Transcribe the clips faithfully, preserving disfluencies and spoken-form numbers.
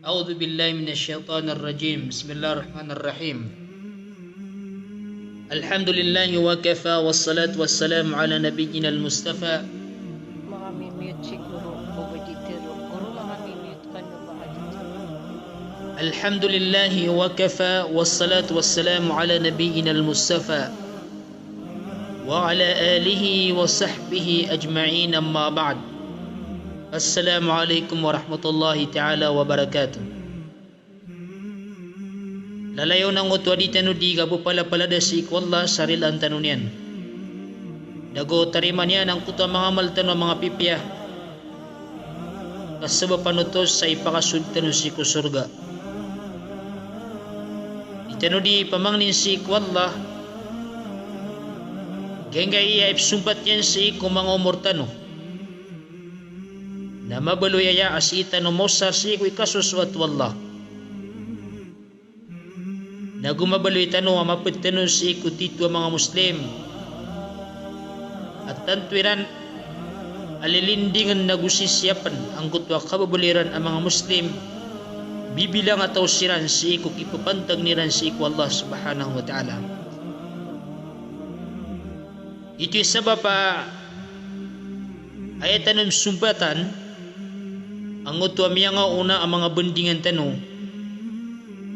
أعوذ بالله من الشيطان الرجيم. بسم الله الرحمن الرحيم. الحمد لله وكفى، والصلاة والسلام على نبينا المصطفى. Manga mimute siguro, o ba di tero. Guro, manga mimute kano ba ka di tero. الحمد لله وكفى، والصلاة والسلام على نبينا المصطفى. وعلى آله وصحبه أجمعين، أما بعد. السلام عليكم ورحمة الله تعالى وبركاته. Lalayon angkoto a di tano di kapepalapalada sii ko Allah sa rilaan tano niyan. Nago tarimaan iyan angkoto a manga amal tano a manga pipiya. Ka sabap oto sa ipakasold tano sii ko sorga. Di tano di pamangnin sii ko Allah, giyangkaya ipesompat iyan sii ko manga omor tano, na mabaloy aya a sii tano maosar sii ko ikasosoat o Allah. Nago mabaloy tano a maped tano sii ko titho a manga Muslim a tanto iran a lilindingen nago sisiyapen angkoto a kababaloy iran a manga Muslim, bibilang a taw siran sii ko kipepantag iran sii ko Allah Subhanahu wa Ta'ala. Ito i sabap a aya tano sombatan angkoto a miyangaona a manga bandingan tano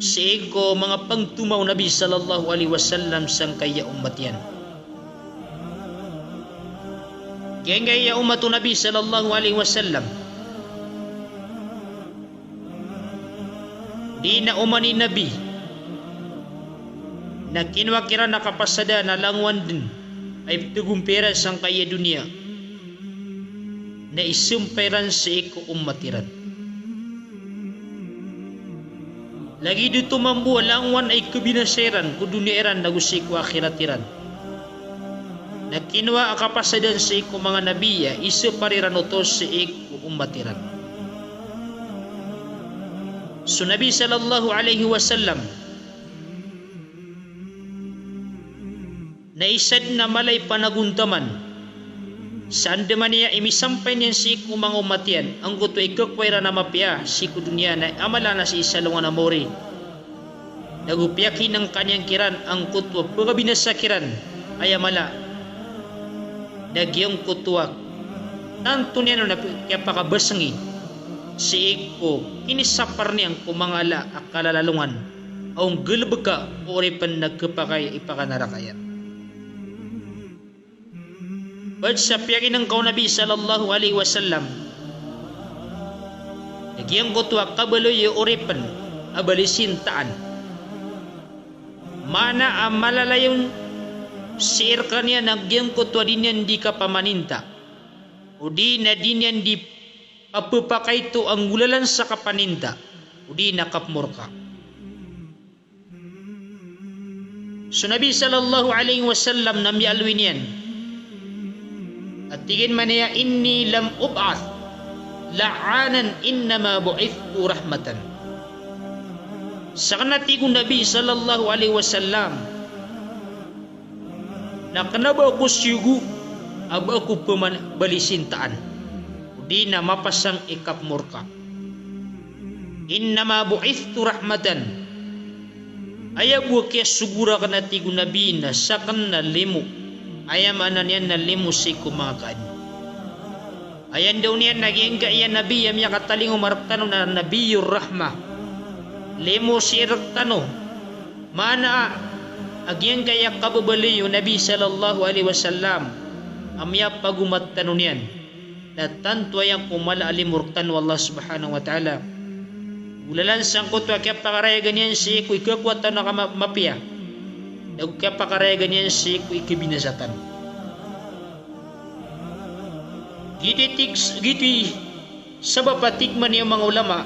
sii ko manga pangtoma o Nabi sallallahu alaihi wasallam sangkaya a omat iyan. Giyangkaya a omat o Nabi sallallahu alaihi wasallam, di na oman i Nabi na kinowa kiran a kapasadan a langowan den a iptegompiya iran sangkaya doniya, na isompay iran sii ko omat iran. Lagid oto mambo a langowan a ikebinasa iran ko doniya iran nago sii ko akhirat iran, na kinowa a kapasadan sii ko manga nabi a isopar iran oto sii ko omat iran. So Nabi sallallahu alaihi wasallam na isa den a mala i panagontaman sa andamanaya i misampay niyan sii ko manga omat iyan angkoto a ikakowa iran a mapiya sii ko doniya, na aya mala na sii sa alongan a maori. Nago piyakinengka niyan kiran angkoto a pekabinasa kiran aya mala. Na giyangkoto a tanto niyan on a kiyapakabasengi sii ko kinisapar niyan ko manga ala a kalalalongan a onggelebeka o oripen na kepakay a ipakanaraka iyan. Ped sa piyakinengka o Nabi sallallahu alaihi wasallam a giyangkoto a kabaloy o oripen a balisintaan, maana a malalayon sii rekaniyan a giyangkoto a di niyan di kapamaninta, odi na di niyan di kapepakaito a nggolalan sa kapaninta, odi na kapemorka. So Nabi sallallahu alaihi wasallam na miyaaloy niyan a tig iyan mambo a, "Inni lam ub'ath la'anan, innama bu'ithtu rahmatan." Saken a tig o Nabi sallallahu alaihi wasallam, na kena ba ako siyogo a ba ako peman-, balisintaan, odi na mapasang i kapemorka. Innama bu'ithtu rahmatan. Aya bo a kiyasogo raken a tig o Nabi na saken na limo. Aya maana niyan na limo sii ko manga kaadn. Aya ndaw niyan na giyangkaya a Nabi a miyakatalingoma rektano na Nabiyur Rahmah. Limo sii rektano. Maana a giyangkaya a kababaloy o Nabi sallallahu alaihi wasallam a miyapagomat tano niyan. Na tanto aya ko mala a limo rektano o Allah subhanahu wa ta'ala. Golalan sangkoto a kiyapakarayag iyan sii ko ikakowa tano a kama-, mapiya. Nago kiyapakarayag iyan sii ko ikabinasa tano. Giyoto i tig-, giyoto i sabap a tig mambo o manga ulama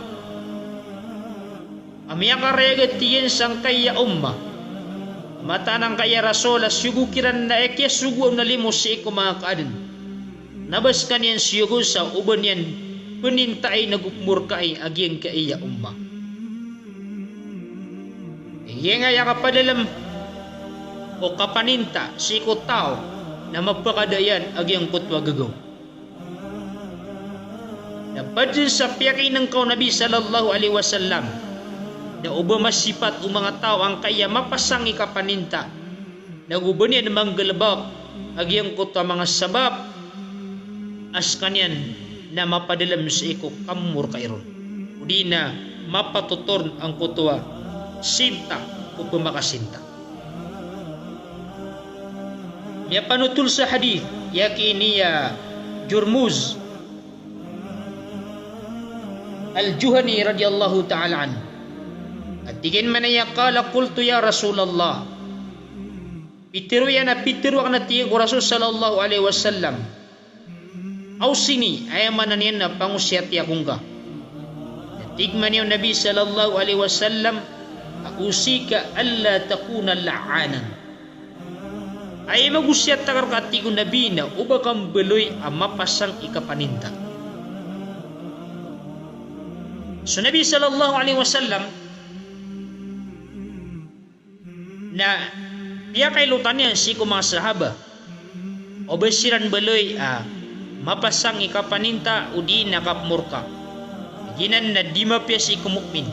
a miyakarayag a tig iyan sangkaya a ummah, mataan angkaya a Rasul a siyogo kiran na aya kiyasogoa on na limo sii ko manga kaadn. Na ba sekaniyan siyogo sa o ba niyan penintai nago pemorkai a giyangkaya a ummah. Giyangkaya a kapadalem o kapaninta sii ko taw na mapakada iyan a giyangkoto a gagaw. Na pd sa piyakinngka o Nabi sallallahu alaihi wasallam na o ba masipat o manga taw angkaya mapasang i kapaninta, na go ba niyan manggalbk a giyangkoto a manga sabap a skaniyan na mapadalm sii ko kamorka iron, odi na mapatotorn angkoto a sinta ko pmakasinta. Miyapanotol sa hadith, aya ki ini a Jurmuz Al-Juhani radiyallahu ta'ala anhu. A tig iyan mambo a qala, qultu ya Rasulallah. Pitharo iyan a pitharo akn a tig iyan ko Rasul sallallahu alaihi wasallam. Awsini, aya maana niyan na pangosiyati ako ngka. Na tig mambo o Nabi sallallahu alaihi wasallam, usika alla takuna la'anan. Aya magosiyat akn rka, tig o Nabi, na o ba ka mbaloy a mapasang i kapaninta. So Nabi sallallahu alaihi wasallam na piyakailotan iyan sii ko manga sahaba o ba siran mbaloy a mapasang i kapaninta odi na kapmorka. Giyanan na di mapiya sii ko mu'min.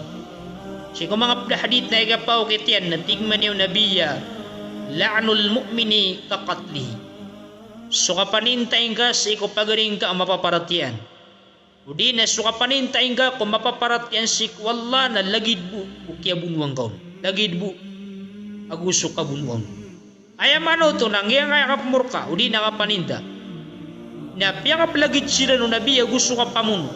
Sii ko manga pd a hadith na ikapaokit iyan na tig mambo o Nabi a, la'nul mu'mini ka qatlihi. So kapaninta ingka sii ko pagari ngka a mapaparatiyaya. Odi na so kapaninta ingka ko mapaparatiyaya sii ko Allah na lagid bo o kiyabonoa ngka on. Lagid bo ago so kabonoa on. Aya maana oto na giyangkaya kapmorka odi na kapaninta na piyakaplagid siran o Nabi ago so kapamono.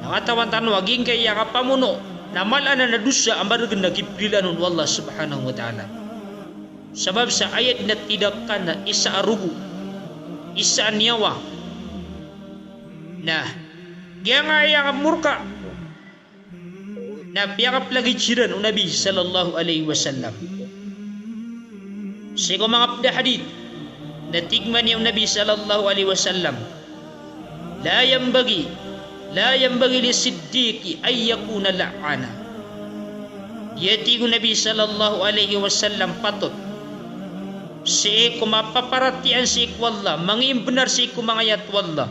Na katawan tano a giyangkaya kapamono na mala anan a dosa a margn a kipirilaan on o Allah subhanahu wa ta'ala. Sabap sa aya dn a tindak ka na isa a rogo, isa a niyawa. Na giyangkaya kapmorka na piyakaplagid siran o Nabi sallallahu alaihi wasallam. Sii ko manga pd a hadith na tig mambo o Nabi sallallahu alaihi wasallam, la yanbaghi, la yanbaghi li siddiqi an yakuna la'ana. Di, tig o Nabi sallallahu alaihi wasallam, patot sii ko mapaparatiyaya sii ko Allah, mangimbnar sii ko manga ayat o Allah,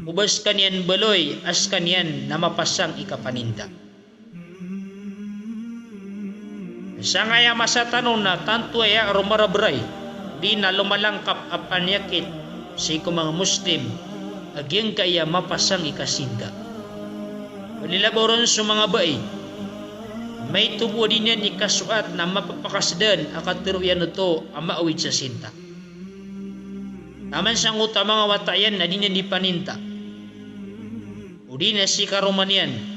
o ba skaniyan mbaloy a skaniyan na mapasang i kapaninta. Sangkaya masa tano na tanto aya romarabray, odi na lomalangkap a paniyakit sii ko manga Muslim a giyangkaya mapasang i kasinta. Palilabaw ron so manga bai, maito bo a di niyan ikasoat na mapapakasdaan a katharo iyan oto a maawid sa sinta. Taman sangkoto a manga wata iyan na di niyan di paninta. Odi na si karoma niyan.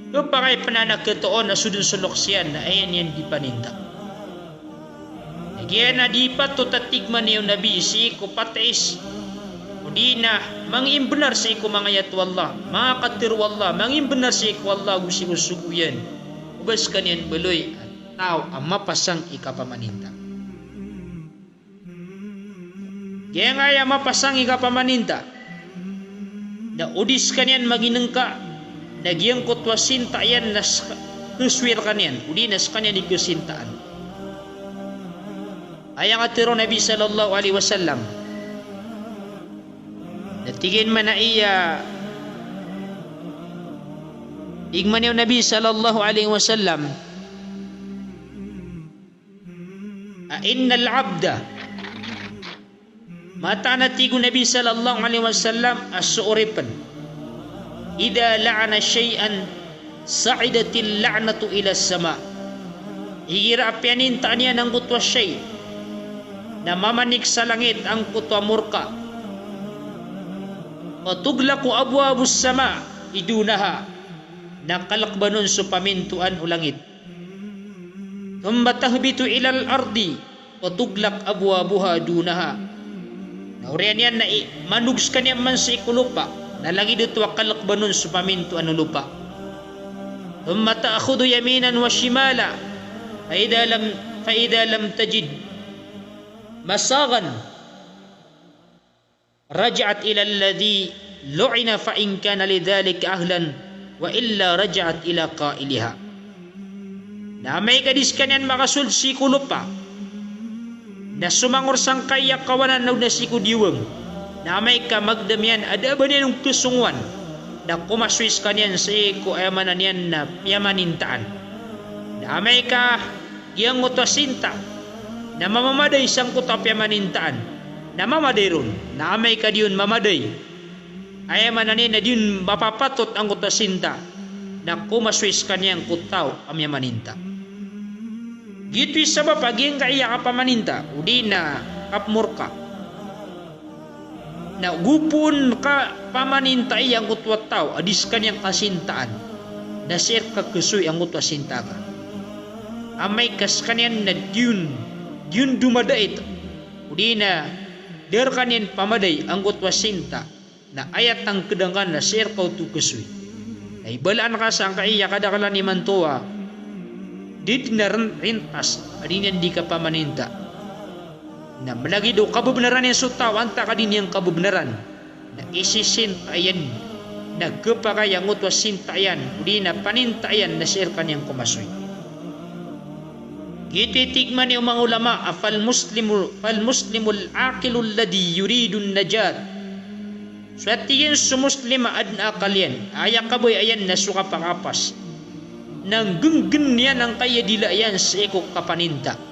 Khapakay pn a na khatoon a so dn so loks iyan na aya niyan di paninta. Na giya na di patot a tig mambo o Nabi sii ko patais, odi na mangimbnar sii ko manga ayat o Allah, manga katharo o Allah, mangimbnar sii ko Allah ago sii ko sogo iyan, o ba skaniyan mbaloy a taw a mapasang i kapamaninta. Giyangkaya mapasang i kapamaninta na o di skaniyan maginngka na giyangkoto a sinta iyan na ska-, khaswi rkaniyan, odi na skaniyan i khasintaan. Aya katharo o Nabi sallallahu alaihi wasallam na tig iyan mambo a, tig mambo o Nabi sallallahu alaihi wasallam, a innal abda, mataan a tig o Nabi sallallahu alaihi wasallam a so oripn, idha la'ana shay'an sa'idatil la'natu ila sama. Igira a piyanintaan iyan angkoto a shay na mamanik sa langit angkoto a morka. Wa tughlaqu abwabus sama'i dunaha. Na kalkban on so pamintoan o langit. Thumma tahbitu ilal ardi wa tughlaq abwabuha dunaha. Na oriyan iyan na i-, manog skaniyan man sii ko lopa, na lagid oto a kalkban on so pamintoan o lopa. Thumma ta'khudhu yaminan wa shimala, fa idha lam, fa idha lam tajid masaghan raja'at ila alladhi lu'ina fa in kana li dhalika ahlan wa illa raja'at ila qa'iliha. Na amay ka di skaniyan makasold sii ko lopa, na somangor sangkaya kawanan na o di na sii ko diwang. Na amay ka magdam iyan a da a ba niyan on kesongowan, na komasoy sekaniyan sii ko aya maana niyan na piyamanintaan. Na amay ka giyangkoto a sinta na mamamadai sangkoto a piyamanintaan, na mamaday ron. Na amay ka di on mamaday, aya maana niyan na di on mapapatot angkoto a sinta, na komasoy sekaniyan ko taw a miyamaninta. Giyoto i sabap a giyangkaya kapamaninta odi na kapemorka na go poon ka pamanintai angkoto a taw a di sekaniyan kasintaan, na sii reka kesoy angkoto a sinta ka. Amay ka sekaniyan na di on, di on domadait, odi na da rekaniyan pamaday angkoto a sinta, na aya tangkeda ngka na sii reka oto kesoy. Na ibalaan ka sangkaya kadaklan imanto a di den a ren-, rintas a di niyan di kapamaninta. Na malagid o kabebenaran iyan so taw antaa ka di niyan kabebenaran, na isisinta iyan, na kepakay angkoto a sinta iyan odi na paninta iyan na sii rekaniyan komasoy. Giyoto i tig mambo o manga ulama a fal muslimu, fal muslimul aqilu alladhi yuridun najat. So a tig iyan so Muslim a aden a akal iyan, aya kabaya iyan na so kapakapas, na nggenggen iyan angkaya dila iyan sii ko kapaninta.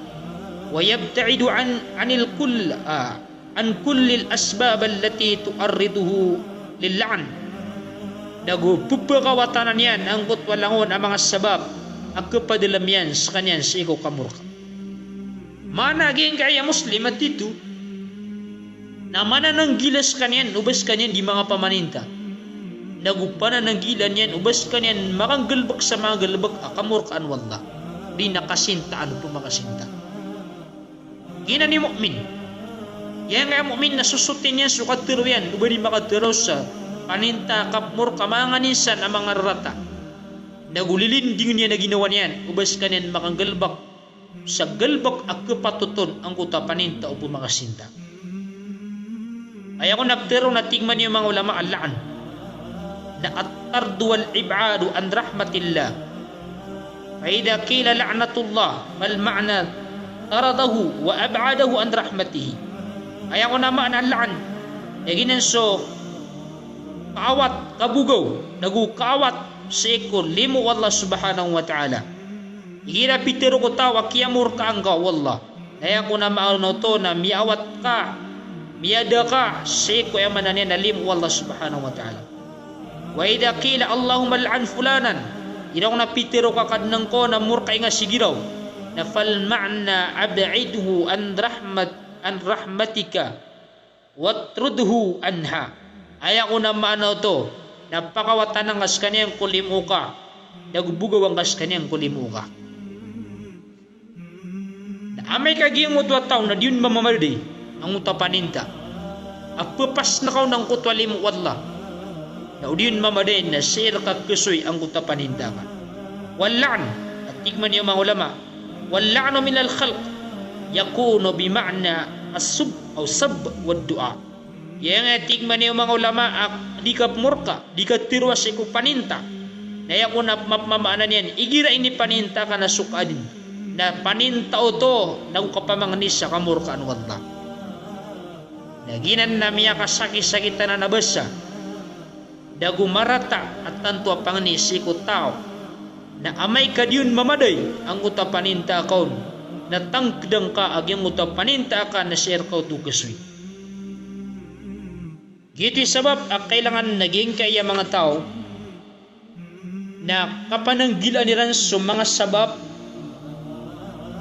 Wa yabta'idu an, anil kull-, ah, an kullil asbab allati tu'arriduhu lil la'n. Na go pepakawatanan iyan angkoto a langon a manga sabap a kepadalem iyan sekaniyan sii ko kamorka. Maana giyangkaya Muslim a tito na manananggila sekaniyan o ba sekaniyan di manga pamaninta. Na go panananggila niyan o ba sekaniyan makanggalebek sa manga galebek a kamorkaan o Allah, di na kasintaan o ba makasinta. Giyanan i mu'min. Giyangkaya mu'min na sosotin iyan so katero iyan o ba di makatero sa paninta, kapemorka, manga nganin san a manga rarata. Na go lilindingen iyan a ginawa niyan o ba sekaniyan makanggalebek sa galebek a kepatot on angkoto a paninta o ba makasinta. Aya kon a petero na tig mambo o manga ulama a la'n na at-tardu wal ib'adu an rahmatillah. Fa idha qila la'natullah, fal ma'na taradahu wa ab'adahu an rahmatihi. Aya kon a maana a la'n, na giyanan so kaawat, kabogaw, na go kaawat sii ko limo o Allah subhanahu wa ta'ala. Igira pitero ko taw a kiyamorkaan ka o Allah, na aya kon a maana oto na miyaawat ka, miyada ka sii ko aya maana niyan na limo o Allah subhanahu wa ta'ala. Wa idha qila Allahumma al'an fulanan, igira kon a pitero ka Kadnan ko na morkai nga si giraw, na fal ma'na ab'idhu an rahmat-, an rahmatika watrudhu anha. Aya kon a maana oto na pakawatanan ka sekaniyan ko limo ka, na go bogawan ka sekaniyan ko limo ka. Na amay ka giyangkoto a taw na di on mamamadai angkoto a paninta a pepasn ka on angkoto a limo o Allah, na o di on mamaday na sii reka kesoy angkoto a paninta ka. Wal la'n, a tig mambo o manga ulama, wal la'nu minal khalq yakunu bi ma'na as-sub aw sabb wad du'a. Giyangkaya tig mambo o manga ulama a di kapemorka, di katero a sii ko paninta, na aya kon a map-, mamaana niyan, igira inipaninta ka na so kaadn, na paninta oto na go kapamangni sa kamorkaan o Allah. Na giyanan na miyakasakit-sakit anan a basa, da go marata a tanto a pangni sii ko taw. Na amay ka di on mamaday angkoto a paninta ka on, na tangkdang ka a giyangkoto a paninta ka na sii reka oto kesoy. Giyoto i sabap a kailangan na giyangkaya manga taw na kapananggilaan iran so manga sabap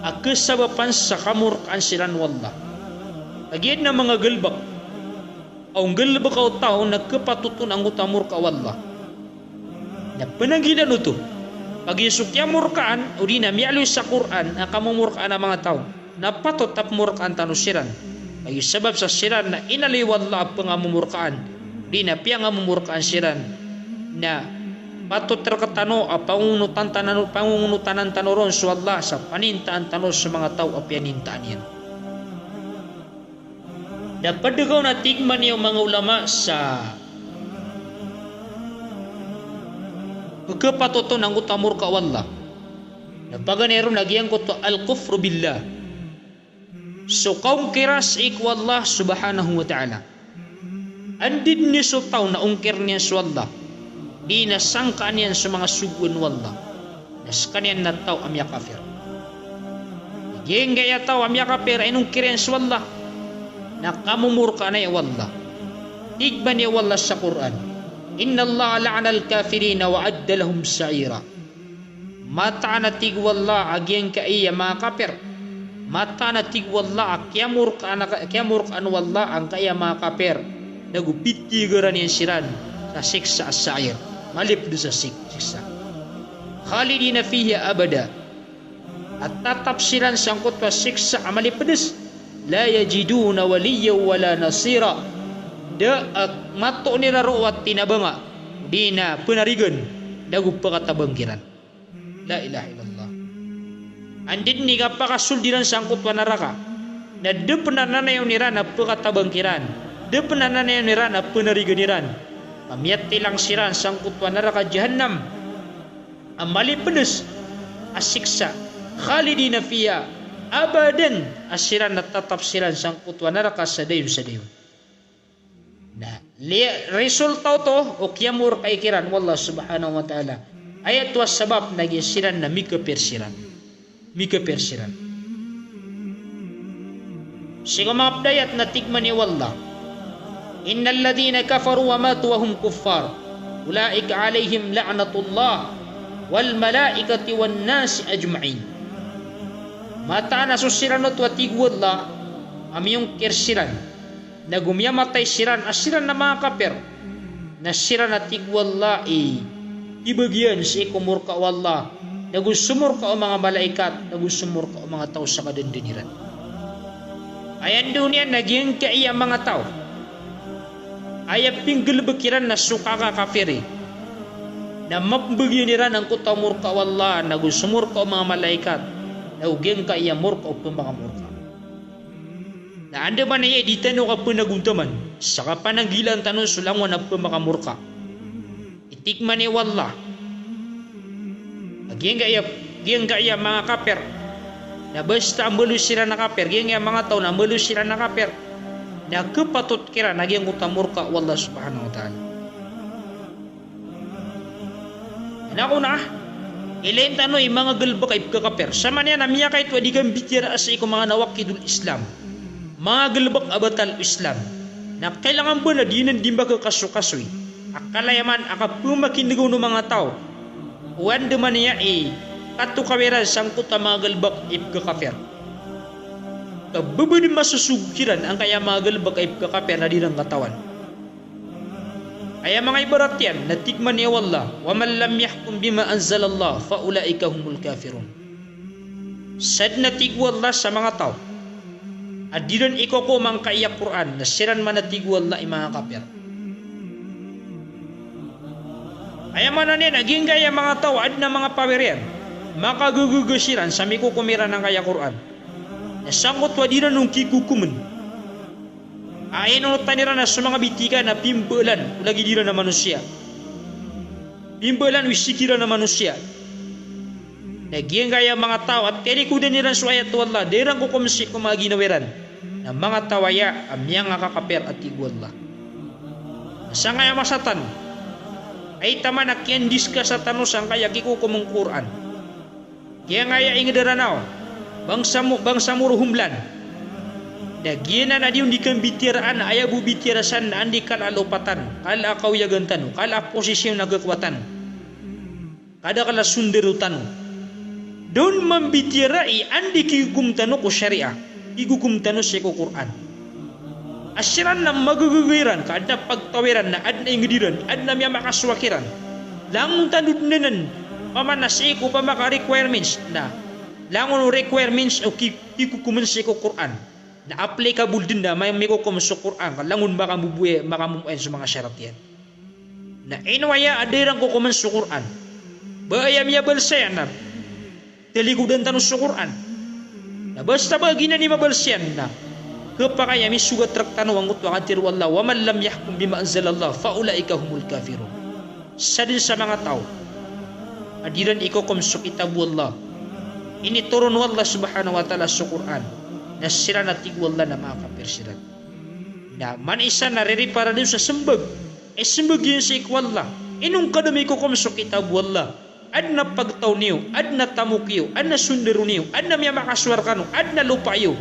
a kesabapan sa kamorkaan siran o Allah. Kagiya na manga galebek a o nggalebek o taw na kepatot on angkoto a morka o Allah. Na pananggilaan oto. Kagiya so kiyamorkaan, odi na miyaaloy sa Qur'an a kamomorkaan a manga taw na patot a pemorkaan tano siran. Kagiya sabap sa siran na inaloy o Allah a pengamomorkaan, odi na piyangamomorkaan siran. Na patot rektano a pangongonotan tano, pangongonotanan tano ron so Allah sa panintaan tano so manga taw a piyanintaan iyan. Da ped ka on a tig mambo o manga ulama sa pekepatot on angkoto a morka o Allah. Da paganay ron a giyangkoto a al-kufru billah. So kaongkira sii ko Allah subhanahu wa ta'ala. Anda dn i so taw na ongkirn iyan so Allah, di na sangkaan iyan so manga sogoan o Allah, na skaniyan na taw a miyakafir. Giyangkaya taw a miyakafir a inongkir iyan so Allah, na kamomorkaan aya o Allah. Tig mambo o Allah sa Qur'an, "Innallaha la'anal kafirina wa a'adda lahum sa'ira." Mataan a tig o Allah a giyangkaya manga kafir. Mataan a tig o Allah a kiyamorkaan, kiyamorkaan o Allah angkaya manga kafir. Nago pitigaran iyan siran sa siksa a sa'ir. Malipds a sik-, siksa. Khalidina fiha abada. A tatap siran sangkoto a siksa a malipds. La yajiduna waliyyan wala nasira. Da a matoon iran roo a tinabanga, di na pnarigan, nago pkatabang kiran. La ilaha illallah. Anda dn i kapakasold iran sangkoto a naraka, na da pn a nanayawn iran a pkatabang kiran, da pn a nanayawn iran a pnarigan iran. Ka miyatilang siran sangkoto a naraka jahannam a malipds a siksa. Khalidina fiha abadan, a siran na tatap siran sangkoto a naraka sa dayon sa dayon. Na, li-, resulta oto o kiyamorkai kiran o Allah subhanahu wa ta'ala. Aya oto a sabap na giya siran na mikapir siran. Mikapir siran. Sii ko manga pd a ayat na tig mambo o Allah, "Innal ladhina kafaru wa matu wa hum kuffar, ulaika alaihim la'natullah wal malaikati wan nasi ajma'in." Mataan a so siran oto a tig o Allah a miyongkir siran, nago miyamatay siran a siran na manga kafir, na siran a tig o Allah i tibagian sii ko morka o Allah, nago so morka o manga malaikat, nago so morka o manga taw sa kadndn iran. Aya ndao niyan na giyangkaya manga taw a aya pinggalbk iran na so kakakafiri, na mapmbagian iran angkoto a morka o Allah, nago so morka o manga malaikat, nago giyangkaya morka o pmakamorka. Na andamanaya i di tano kapanagontaman sa kapananggilaan tano so langon a pmakamorka. Tig mambo o Allah a giyangkaya, giyangkaya manga kafir, na basta a mbaloy siran a kafir, giyangkaya manga taw na mbaloy siran a kafir, na khapatot kiran a giyangkoto a morka o Allah subhanahu wa ta'ala. Na kon a, ilayin tano i manga galbk a ipkhakafir. Samanaya na miyakaito a di kambitiyaraa sii ko manga nawaqidul Islam, manga galbk a batal o Islam, na kailangan ba na di nan di makakhakasokasoy a kalayaman a kapmakin'g o manga taw o andamanaya i katokawi ran sangkoto a manga galbk a ipkhakafir. Ka ba dn masosogo kiran angkaya manga galbk a ipkhakafir na di ran katawan. Aya manga ibarat iyan na tig mambo o Allah, "Wa man lam yahkum bima anzalallah fa ulaika humul kafirun." Sadn a tig o Allah sa manga taw a di ran ikokom angkaya Qur'an, na siran man a tig o Allah i manga kafir. Aya maana niyan a giyangkaya manga taw a adn a manga power iyan, makagagaga siran sa mikokom iran angkaya Qur'an, na sangkoto a di ran on kikokomn a inonotan iran a so manga bitikan a pimbaalan o lagid iran a manosiya, pimbaalan o isik iran a manosiya. Na giyangkaya manga taw a tiyalikodan iran so ayat o Allah, da iran kokomn sii ko manga ginawa iran, na manga taw aya a miyangakakafir a tig o Allah. Na sangkaya masa tano, ay taman a kiyandiskas tano sangkaya kikokom o Qur'an. Giyangkaya ingd a Ranaw, bangsa Mo-, bangsa Moro Homeland. Na giyanan a di on di kambitiyaraan, aya bo bitiyara san na anda i kala a lopatan, kala a kawiyagan tano, kala a posisyon a khakowa tano, kadakl a sondaro tano. Da on mambitiyara i anda i kikokom tano ko shariah, kikokom tano sii ko Qur'an. A siran na magagaga iran, ka adn a pagtaw iran, na adn a ingd iran, adn a miyamakasowa kiran. Langon tano dn anan, opama na sii ko opama ka requirements, na langon o requirements o ki-, kikokomn sii ko Qur'an, na applicable dn na may mikokom so Qur'an, ka langon makamboboya, makamomoayan so manga sharat iyan. Na ino aya a da iran kokomn so Qur'an? Ba aya miyabalsa iyan na talikodan tano so Qur'an? Na basta ba giyanan i mabalsa iyan na khapakay a misogat rktano angkoto a katharo o Allah, "Wa man lam yahkum bima anzalallah fa ulaika humul kafirun." Sadn sa manga taw a di ran ikokom so kitab o Allah, initoron o Allah subhanahu wa ta'ala so Qur'an, na siran a tig o Allah na manga kafir siran. Na man isa na ririparado sa sembag, e sembag iyan sii ko Allah. Ino ngka da mikokom so kitab o Allah? Adn a pagtaw niyo, adn a tamok iyo, adn a sondaro niyo, adn a miyamakasowar kano, adn a lopa iyo,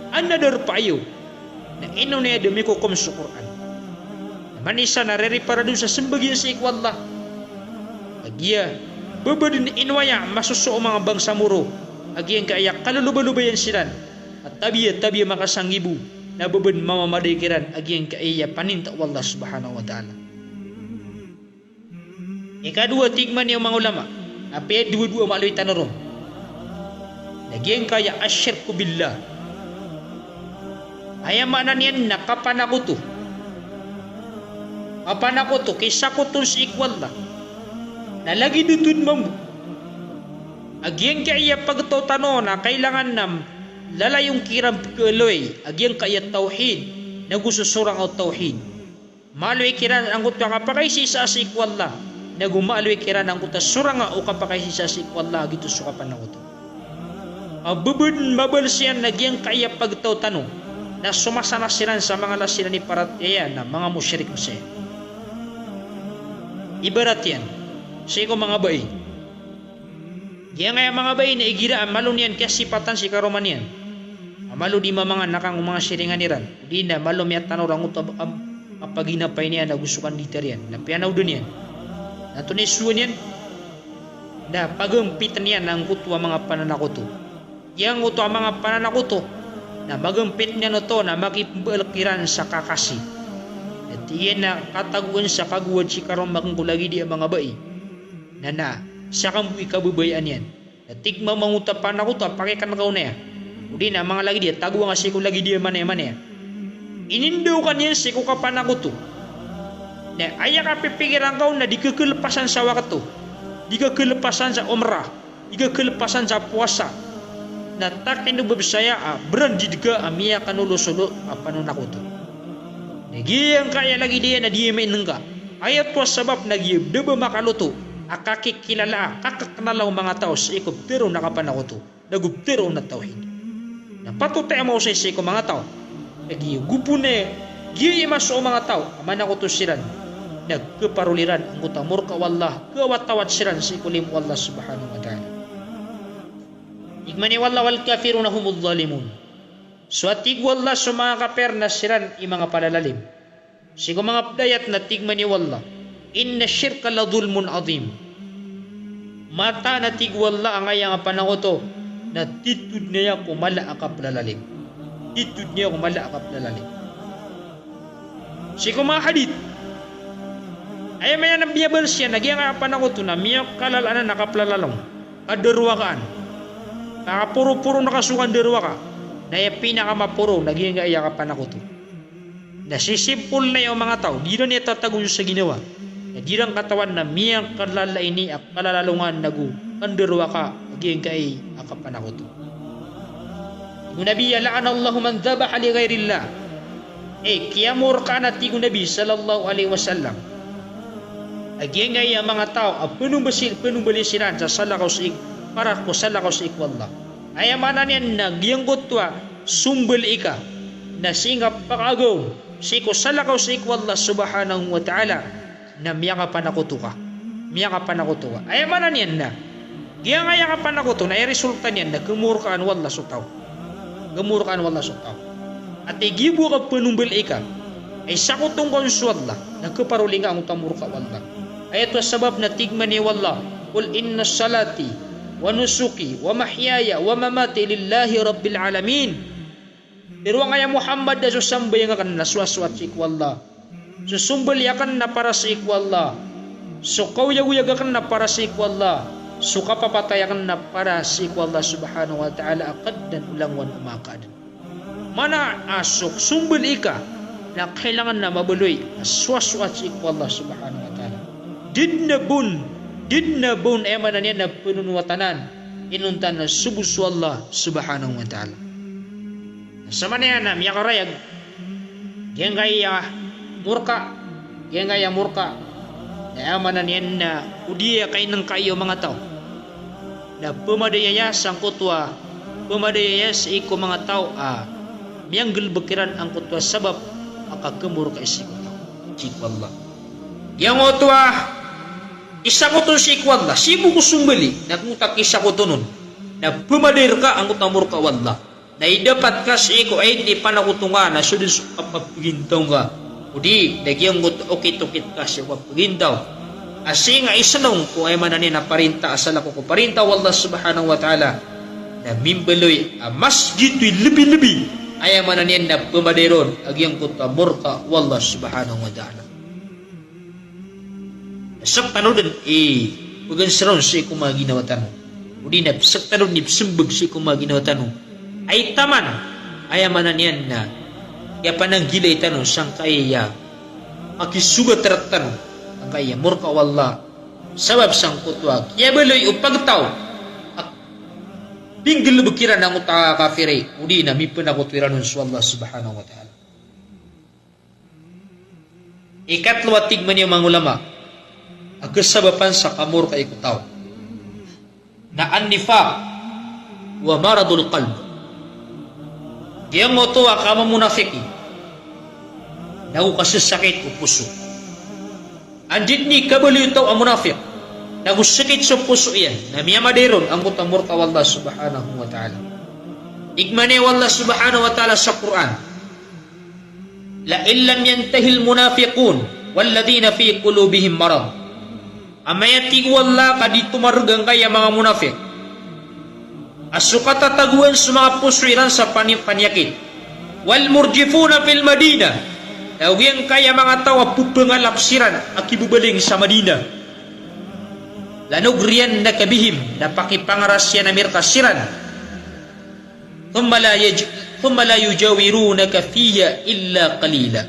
adn a darpa iyo. Na ino niyan da mikokom so Qur'an? Na man isa na ririparado sa sembag iyan sii ko Allah, a giya ba badn ino aya masoso o manga bangsa mo ron a giyangkaya kalolobalobayan siran a tabiya, tabiya makasanggibo, na ba badn mamamadai kiran a giyangkaya paninta o Allah subhanahu wa ta'ala. Ikadowa, tig man iyan o manga ulama, a piyadowadowa malo i tano ron, na giyangkaya ash-shirku billah. Aya maana niyan na kapanakoto. Kapanakoto, kisakoton sii ko Allah. Na lagid oto mambo a giyangkaya pagtaw tano na kailangan na lalayon kiran pkhaaloy a giyangkaya tawhid, nago so sorang o tawhid. Maaloy kiran angkoto a kapakaisaisa sii ko Allah, nago maaloy kiran angkoto a sorang o kapakaisaisa sii ko Allah, giyoto so kapanakoto. A ba badn mabals iyan a giyangkaya pagtaw tano na somasa na siran sa manga la siran i paratiyaya na manga mushrik saya. Ibarat iyan sii ko manga bai. Giyangkaya manga bai na igira a malo niyan kiyasipatan si karoma niyan a malo di mamangan a kang o manga siringan iran, odi na malo miyatano rangkoto a, a, a paginapay niyan ago so kanditar iyan, na piyanaodan iyan. Na antonaa i sowa niyan? Na pagampitn iyan angkoto a manga pananakoto. Giyangkoto a manga pananakoto na magampit niyan oto na makipmbaal kiran sa kakasi. Na tig iyan a katagoan sa kagowad si karoma akn ko lagid iyan a manga bai. Na, na, sakn bo i kababayaan iyan. Na tig mambo angkoto a panakoto a pakikn ka on aya, odi na manga lagid iyan, tagoa ngka sii ko lagid iyan a manaya, manaya. Inindaokan iyan sii ko kapanakoto. Na aya kapipikiran ka on na di kakhalpasan sa wakto, di kakhalpasan sa umrah, di kakhalpasan sa powasa. Na takino ba bs aya a branded ka a miyakanolosolo a pananakoto. Na giyangkaya lagid iyan na di iyan mainngka. Aya oto a sabap na giya da ba makaloto a kakikilala, kakaknala o manga taw sii ko ptharoon a kapanakoto, nago ptharoon a tawhid. Na patot a maosay sii ko manga taw a giya gopo na giya i maso o manga taw a manakoto siran, na khaparoli ran angkoto a morka o Allah, khawatawat siran sii ko limo o Allah subhanahu wa ta'ala. Tig man iyan o Allah, "Wal kafiruna humuz zalimun." So, a tig o Allah, so manga kapir na siran i manga palalalim. Sii ko manga pd a ayat na tig man iyan o Allah, "Inna shirka la zulmun azim." Mataan a tig o Allah, angkaya a panakoto na titho dn aya ko mala a kaplalalim. Titho dn aya ko mala a kaplalalim. Sii ko manga hadith, aya maana niyan na biyabals iyan a giyangkaya a panakoto na miyakalala anan a kaplalalong, kadarwakaan, kaporoporon ka so kandarwaka, na aya pinakamaporo na giyangkaya a kapanakoto. Na sisipol na aya o manga taw, di iran aya tatago sa ginawa. Na di iran katawan na miyakalala ini a kalalalongan ago kandarwaka a giyangkai a kapanakoto. Tig o Nabi a, "La'anallahu man dhabaha li ghairillah." Eh, kiyamorkaan, a tig o Nabi sallallahu alaihi wasallam, a giyangkai a manga taw a panombali, panombali siran sa salakaw sii, para ko salakaw sii ko Allah. Aya maana niyan na giyangkoto a sombali ka na sii ngka pakaagaw sii ko salakaw sii ko Allah subhanahu wa ta'ala, na miyakapanakoto ka. Miyakapanakoto ka. Aya maana niyan na giyangkaya kapanakoto na aya resulta niyan na khamorkaan o Allah so taw. Khamorkaan o Allah so taw. Ati giya bo a kapanombali ka, ay sakoto ngka on so Allah, na khaparoli ngka angkoto a morka o Allah. Aya oto a sabap na tig man iyan o Allah, "Qul inna salati wa nusuki wa mahyaya wa mamati lillahi rabbil alamin." Tharoa ngka ya Muhammad a so sambayang akn na sowasowat sii ko Allah. So sombali akn na para sii ko Allah. So kaoyagoyag akn na para sii ko Allah. So kapapatay akn na para sii ko Allah subhanahu wa ta'ala a kadnan o langowan o manga kaadn. Maana a so sombali ka na kailangan na mabaloy a sowasowat sii ko Allah subhanahu wa ta'ala. Da dn a bon, da dn a bon, aya maana niyan na pnonowatanan, inonta na so bo so Allah subhanahu wa ta'ala. Samanaya na miyakarayag giyangkaya morka, giyangkaya morka. Na aya maana niyan na odi aya kainngkai o manga taw na pmadayaya sangkoto a, pmadayaya sii ko manga taw a miyanggalbk iran angkoto a sabap a kakemorka i sii ko taw, sii ko Allah. Giyangkoto a kisakoton sii ko Allah, sii bo ko sombali, na giyangkoto a kisakoton on na pemadayer ka angkoto a morka o Allah. Na idapat ka sii ko aid i panakoto ngka na so den so kapapagintaw ngka. Odi na giyangkoto a okit-okit ka sii ko kapapagintaw. A sii nga isenong ko aya maana niyan na parinta a salakaw ko parinta o Allah subhanahu wa ta'ala. Na mimbaloy a mas gioto i lebi-lebi, aya maana niyan na pemadayer on a giyangkoto a morka o Allah subhanahu wa ta'ala. Sktano den i peganseron sii ko manga ginawa tano. Odi na sktano den i pesembag sii ko manga ginawa tano. Ay taman, aya maana niyan na iyapananggilai tano sangkaya a kisogat rektano, sangkaya a morka o Allah. Sabap sangkoto a kiyabaloy o pagtaw a pinggalebek iran angkoto a kafiri, odi na mipenakoto iran on so Allah subhanahu wa ta'ala. Ikatlo a tig man iyan o manga ulama a kasabapan sa kamorka i ko taw na an-nifaq wa maradul qalb. Giyangkoto a kamamonafiki nago kasesakit o poso. Anday den i kabaloy o taw a monafik nago sakit so poso iyan na miyamadayer on angkoto a morka o Allah subhanahu wa ta'ala. Tig man iyan o Allah subhanahu wa ta'ala sa Qur'an, "La in lam yantahil munafiqun walladhina fi qulubihim marad." Amay a tig o Allah ka di tomareg angkaya manga monafik a so katatagoan so manga poso iran sa pani-, paniyakit. "Wal murjifuna fil Madinah." Nago giyangkaya manga taw a pepengalap siran a kibebaling sa Madinah. "Lanugriyannaka bihim." Na pakipangarasiyan ami reka siran. "Thumma la yaj-, thumma la yujawirunaka fiha illa qalila."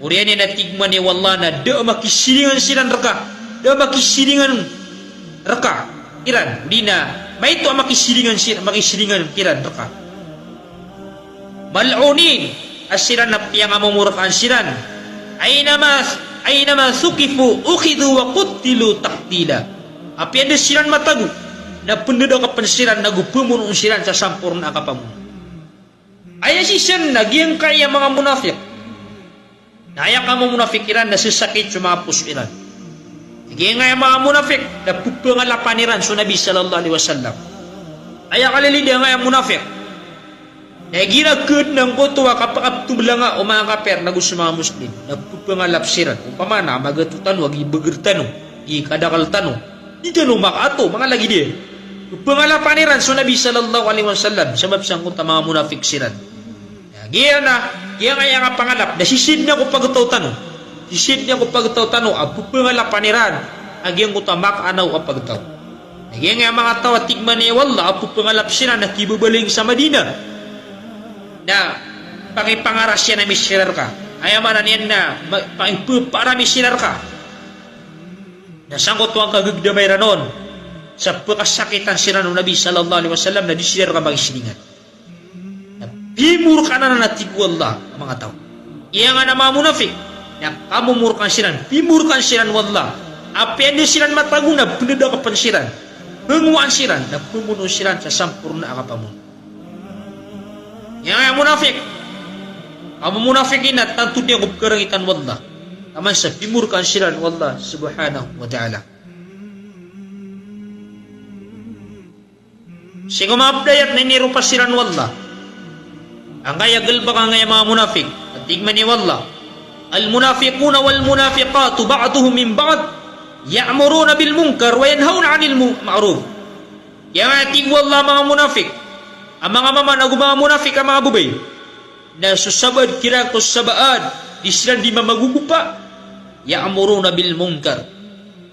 Oriyan iyan a tig man iyan o Allah na da a makisiringan siran reka. Da a makisiringan reka kiran. Di na maito a makisiringan sir-, makisiringan kiran reka. "Mal'unin." A siran na piyangamomorkaan siran. "Aynama, aynama thuqifu ukhidhu wa quttilu taqtila." Apiya da siran matago na pendedakapen siran nago pemonoon siran sa samporna a kapamono. Aya sii san na giyangkaya manga monafik na aya kamamonafik iran na sesakit so manga poso iran. Giyangkaya manga monafik na pepengalapan iran so Nabi sallallahu alaihi wasallam. Aya kalilid angkaya monafik na igira ked na angkoto a kapakaptoblanga o manga kapir nago so manga Muslim na pepengalap siran. Opama na magato tano a gibeger tano, gikadakel tano, di tano makaato, manga lagid iyan. Pepengalapan iran so Nabi sallallahu alaihi wasallam sabap sangkoto a manga monafik siran. Na giya na, giyangkaya kapangalap na sisii den ko pagtaw tano. Sisii den ko pagtaw tano a pepengalapan iran a giyangkoto a makaanaw a pagtaw. Na giyangkaya manga taw a tig man iyan o Allah a pepengalap siran a kibebaling sa Madinah na pakipangarasiyan ami siran reka. Aya maana niyan na ma-, pakipepaarami siran reka. Na sangkoto a kagegedama iran on sa pekasakitan siran o Nabi sallallahu alaihi wasallam na di siran reka makisiringan. Na pimorkaan anan a tig o Allah a manga taw. Iyangan a manga monafik na kamomorkaan siran, pimorkaan siran o Allah. Apiya da siran matago na pendedakapen siran, pengowaan siran, na pemonoon siran sa samporna a kapamono. Iyangan a monafik, a manga monafik iyan na tanto den a go pekarangitan o Allah taman sa pimorkaan siran o Allah subhanahu wa ta'ala. Sii ko manga ped a ayat na iniropa siran o Allah angkaya galebek angkaya manga monafik. A tig man iyan o Allah, "Al-munafiquna wal-munafiqatu ba'duhum min ba'd, ya'muruna bil-munkar wa yanhawna 'anil mu-, ma'ruf." Giyangkaya tig o Allah a manga monafik a manga mama nago manga monafik a manga babay na so sabaad kiran ko sabaad, di siran di mamagogopa. "Ya'muruna bil-munkar."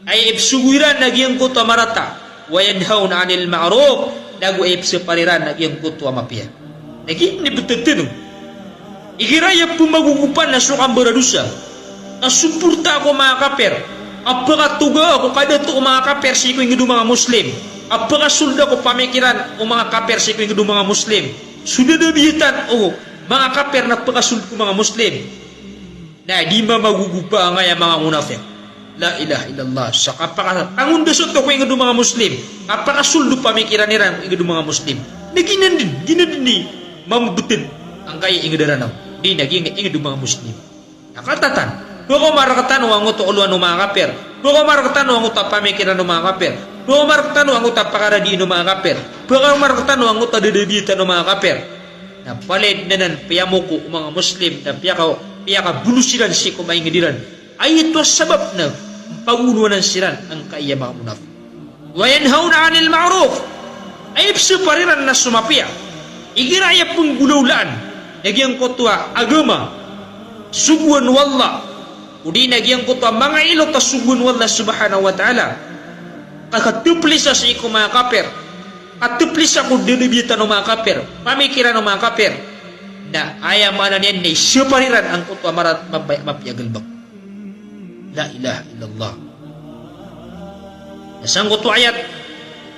Aya ipesogo iran na giyangkoto a marata. "Wa yanhawna 'anil ma'ruf." Nago aya ipesapar iran na giyangkoto a mapiya. Na giya ini betetan o. Igira aya pemagogopa na so kambaradosa. Kasuporta ko manga kapir. Kapekatoga ko kadato o manga kapir sii ko inged o manga Muslim. Kapekasolda ko pamikiran o manga kapir sii ko inged o manga Muslim. So dadabiyatan o manga kapir na pekasold ko manga Muslim. Na di mamagogopa angkaya manga monafik. La ilaha illallah. Sa kapakatangonda so oto ko inged o manga Muslim. Kapakasold o pamikiran iran ko inged o manga Muslim. Na giyanan den, giyanan den i mambetan angkaya inged a Ranaw. Di na giya inged o manga Muslim. Na katatan, pkaoma rktano angkoto a olowan o manga kapir, pkaoma rktano angkoto a pamikiran o manga kapir, pkaoma rktano angkoto a pakaradiin o manga kapir, pkaoma rktano angkoto a dadabiyatan o manga kapir. Na palaya dn anan piyamoko o manga Muslim, na piyaka, piyakabolo siran sii ko manga ingd iran. Aya oto a sabap na pagolowanan siran angkaya manga munafiq. Wa yanhawna 'anil ma'ruf. Aya pzapar iran na so mapiya. Igira aya pnggolawlaan na giyangkoto a agama, sogoan o Allah, odi na giyangkoto a manga ilot a sogoan o Allah subhanahu wa ta'ala, ka kataplisa sii ko manga kapir, kataplisa ko dadabiyatan o manga kapir, pamikiran o manga kapir, na aya maana niyan na isapar iran angkoto a marat, mapiya, mapiya a galbk. La ilaha illallah. Na sangkoto a ayat,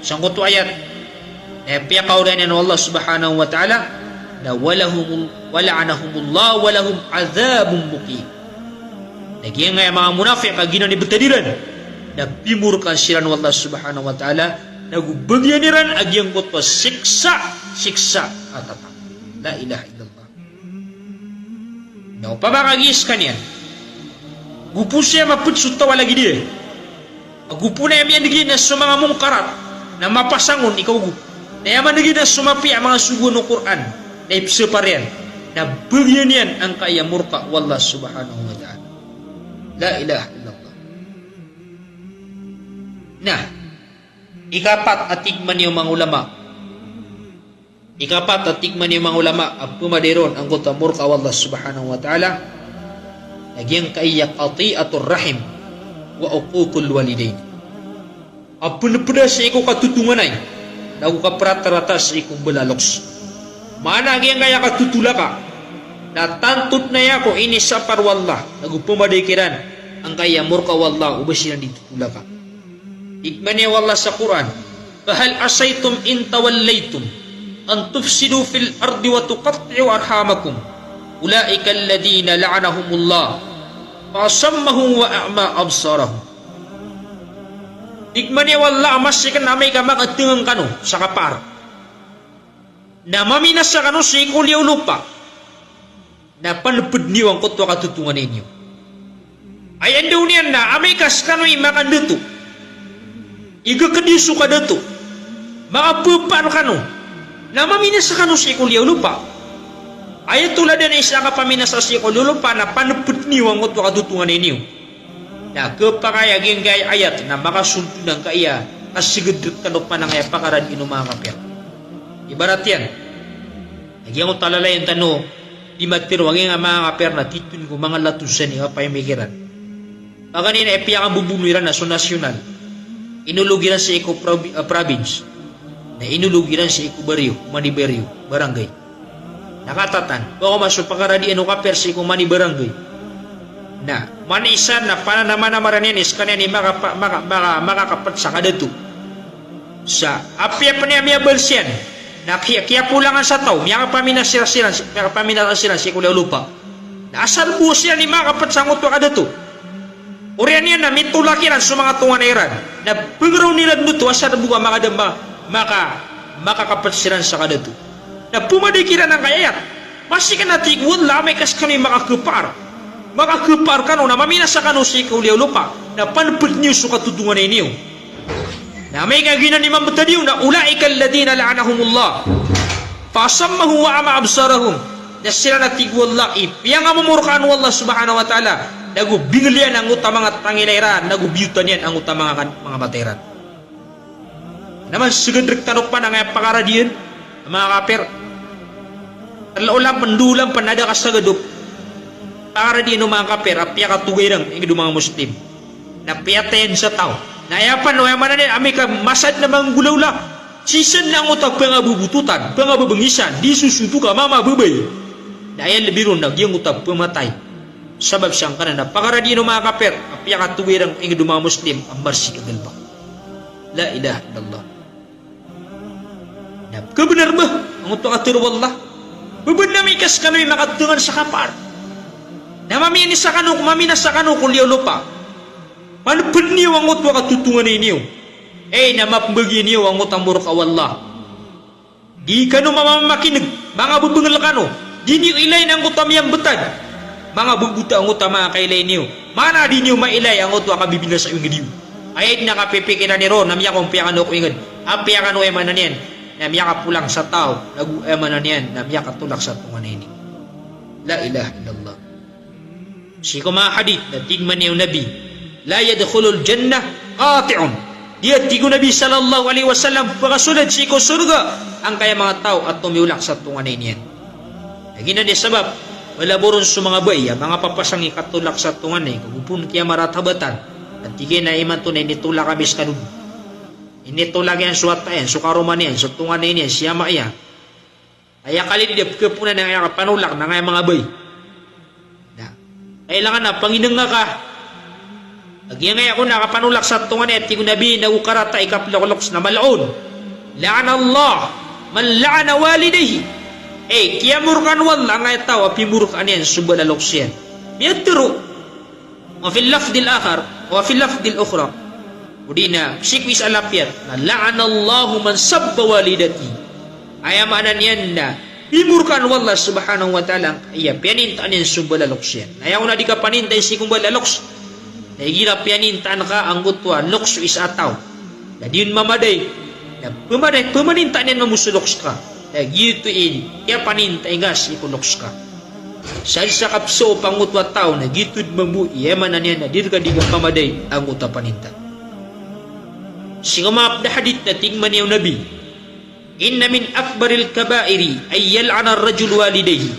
sangkoto a ayat, na piyakaoriyan iyan o Allah subhanahu wa ta'ala, na walahumul, wala'anahumullah walahum adhabun muqim. Na giyangkaya manga munafiq a giyanan i btad iran, na pimorkaan siran o Allah subhanahu wa ta'ala, na go bagian iran a giyangkoto a siksa, siksa a tatak. La ilaha illallah. Na opama ka giya skaniyan, gopo saya mapd so taw a lagid iyan, ago pn aya miyaneg iyan na so manga mongkarat, na mapasang on i kaogo. Na aya maneg iyan na so mapiya a manga sogoan o Qur'an, na ipsapar iyan, na bagian iyan angkaya morka o Allah subhanahu wa ta'ala. La ilaha illallah. Na ikapat a tig man iyan o manga ulama, ikapat a tig man iyan o manga ulama a pmadi ron angkoto a morka o Allah subhanahu wa ta'ala, na giyangkaya qati'atur rahim wa uququl walidain. A pnpda sii ko katotonganay, na go kapratarata sii ko mbala a loks. Maana giyangkaya katotolaka, na tanto dn aya ko inisapar o Allah, na go pmadi kiran angkaya morka o Allah o ba siran di totolaka. Tig man iyan o Allah sa Qur'an, "Fahal asaytum in tawallaytum an tufsidu fil ardi wa tuqatti'u arhamakum. Ulaika alladhina la'anahumullah fa asammahum wa a'ma absarahum." Tig man iyan o Allah, a masi kn amay ka makatngan kano sa kapaar, na maminasa kano sii ko liyawaw o lopa, na panpd niyo angkoto a katotonganay niyo. Aya ndao niyan na amay ka skano i makandato, igakd iyo so kadato, makapapaar kano, na maminasa kano sii ko liyawaw o lopa. Aya toladan i isa a kapaminasa sii ko liyawaw o lopa na panpd niyo angkoto a katotonganay niyo. Na khapakay a giyangkaya ayat na makasold on angkaya a sgd rktano pn angkaya pakaradiin o manga kapir. Ibarat iyan, a giyangkoto a lalayon tano, di matero a giyangkaya manga kapir na titho on ko manga latosan i kapamikiran. Paganay na ipiyakabobono iran na so national. Inolog iran sii ko probi-, ah, province. Na inolog iran sii ko baryo, mani baryo, barangay. Na katatan, pkaoma so pakaradian o kapir sii ko mani barangay. Na mani isa na pananamanamaran iyan i skaniyan i makapa-, maka-, maka-, makakapd sa kadato. Sa apiya pn iyan miyabals iyan, na kiya-, kiyapolangan sa taw, miyakapaminasa siran, miyakapaminasa siran sii ko liyawaw o lopa. Na asar bo siran i makakapd sangkoto a kadato. Oriyan iyan na mitolak iran so manga tonganay iran. Na pnggiraw iran oto, asar bo ka makada-, ma-, maka-, makakapd siran sa kadato. Na pmadi kiran angkaya ayat. Masi kn a tig o Allah, amay ka skano i makakhapar, makakhapar kano na maminasa kano sii ko liyawaw o lopa, na panpd niyo so katotonganay niyo. Na amay ka giyanan i mambtad iyo na, "Ulaika alladhina la'anahumullah fa asammahum wa a'ma absarahum." Na siran a tig o Allah i piyangamomorkaan o Allah subhanahu wa ta'ala, na go bingl iyan angkoto a manga tangila iran, na go biyotan iyan angkoto a manga kan-, manga mata iran. Na man sgd rktano pn angkaya pakaradian a manga kapir. Tlo olan pn, dowa olan pn, na da ka sagad o pakaradian o manga kapir a piyakatoga iran ingd o manga Muslim. Na piyatayan sa taw. Na aya pn, aya maana niyan, amay ka masa dn a manggolawla, sii san angkoto a pangabobototan, pangababangisan, di sosotoka, mamababay. Na aya lbi ron na giyangkoto a pamatay. Sabap sangkanan a pakaradian o manga kapir a piyakatoga iran ingd o manga Muslim a marsik a galbk. La ilaha illallah. Na kabnar ba angkoto a katharo o Allah? Ba bnar amay ka skano i makatngan sa kapaar, na maminasa kano, maminasa kano ko liyawaw o lopa, panpd niyo angkoto a katotonganay niyo. Ay, na mapmbagi niyo angkoto a morka o Allah. Di kano mamamakineg, mangababngl kano. Di niyo ilayn angkoto a miyambtad. Manga bebota angkoto a manga kailay niyo. Mana di niyo mailay angkoto a kabibinasa o inged iyo. Aya den a kapipikiran iyo ron na miyakompiya kano ko inged. Apiya kano, aya maana niyan na miyakapolang sa taw, ago aya maana niyan na miyakatolak sa tonganay niyan. La ilaha illallah. Sii ko manga hadith na tig mambo o Nabi, "La yadkhulul jannah qati'un." Di a, tig o Nabi sallallahu alaihi wasallam, pakasold sii ko sorga angkaya manga taw a tomiolak sa tonganay niyan. Lagid anan i sabap, bala bo ron so manga babay a manga papasang i katolak sa tonganay, ka go pon kiyamaratabat. A tig iyan a imanto na initolak ami sekano. Initolak iyan so wata iyan, so karoma niyan, so tonganay niyan, si ama iyan. Aya kalid i da pekaponan angkaya kapanolak na angkaya manga babay. Na kailangan a panginenga ka. Lagid angkaya ko na kapanolak sa tonganay, tig o Nabi, na go karata i kapelokloks na mal'un. La'anallah man la'ana walidayhi. Eh, kiyamorkaan o Allah angkaya taw a pimorkaan iyan so bala loks iyan. Miyatharo. Wa fil lafdhil akhar, wa fil lafdhil ukhra. O di na, sii ko isa a lapiyat, na, "La'anallahu man sabba walidati." Aya maana niyan na pimorkaan o Allah subhanahu wa ta'ala angkaya piyanintaan iyan so bala loks iyan. Na aya on a di kapanintai sii ko bala loks, na igira piyanintaan ka angkoto a loks o isa a taw, na di on mamaday, na pemaday, pemanintaan iyan mambo so loks ka. Na giyoto i kiyapanintai ngka sii ko loks ka. Sadn sa kapsoop angkoto a taw na giyoto den mambo i aya maana niyan na di rka di kapamaday angkoto a paninta. Sii ko manga ped a hadith na tig mambo o Nabi, "Inna min akbaril kaba'iri an yal'ana ar-rajulu walidayhi."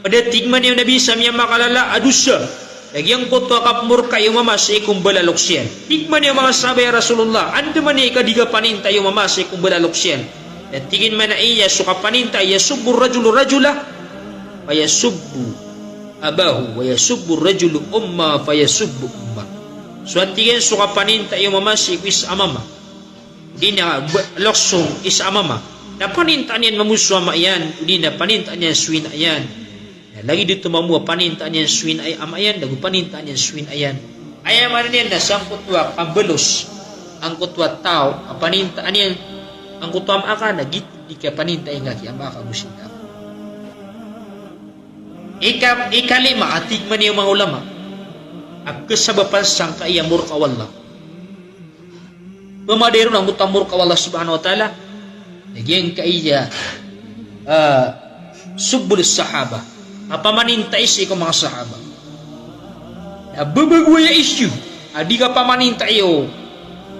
Ped a, tig mambo o Nabi, sa miyamakalala a dosa na giyangkoto a kapemorkai o mama sii ko bala loks iyan. Tig mambo o manga sahabah, "Ya Rasulullah, andamanaya i ka di kapanintai o mama sii ko bala loks iyan?" Na tig iyan mambo a, "Iya so kapaninta, yasubbu ar-rajulu ar-rajula, fayasubbu abahu, wa yasubbu ar-rajulu ummahu, fayasubbu ummahu." So, a tig iyan, so kapanintai o mama sii ko isa a mama, o di na ba-, loks o isa a mama, na panintaan iyan mambo so ama iyan, o di na panintaan iyan so ina iyan. Na lagid oto mambo a panintaan iyan so ina i-, ama iyan, na go panintaan iyan so ina iyan. Aya maana niyan na sangkoto a kambelos angkoto a taw a panintaan iyan angkoto a ama aka, na giyoto i di kapanintai ngka ki ama aka go si ina aka. Ika-, ikalima a tig mambo o manga ulama a kasabapan sangkaya morka o Allah, pemaday ron angkoto a morka o Allah subhanahu wa ta'ala, na giyangkaya, ah, subbus sahabah, a pamanintai sii ko manga sahabah. Na bebago aya issue a di kapamanintai o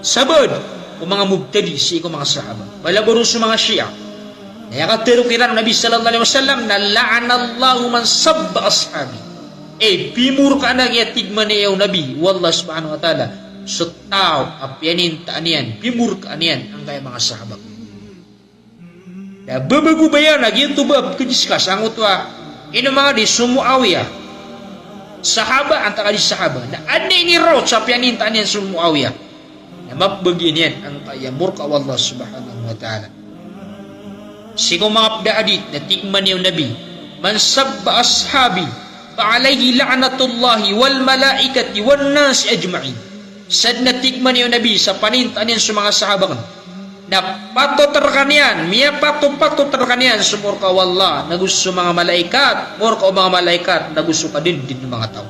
sabaad o manga mubtadi sii ko manga sahabah. Bala bo ron so manga Shia. Na aya katharo kiran o Nabi sallallahu alaihi wasallam na, "La'anallahu man sabba ashabi." Eh, pimorkaan, aya tig mambo o Nabi, o Allah subhanahu wa ta'ala so taw a piyanintaan iyan, pimorkaan iyan angkaya manga sahabah. Na bebago ba aya na giyoto ba a pekadiscuss angkoto a ino manga di so Muawiyah sahabah antaa ka di sahabah. Na anda iniraot sa piyanintaan iyan so Muawiyah? Na mapbagian iyan angkaya morka o Allah subhanahu wa ta'ala. Sii ko manga ped a hadith na tig mambo o Nabi, "Man sabba ashabi fa alaihi la'natullahi wal malaikati wan nasi ajma'in." Sadn a tig mambo o Nabi sa panintaan iyan so manga sahabah aken, na patot rekaniyan, miyapatot-patot rekaniyan so morka o Allah, na go so manga malaikat, morka o manga malaikat, na go so kadendenden o manga taw.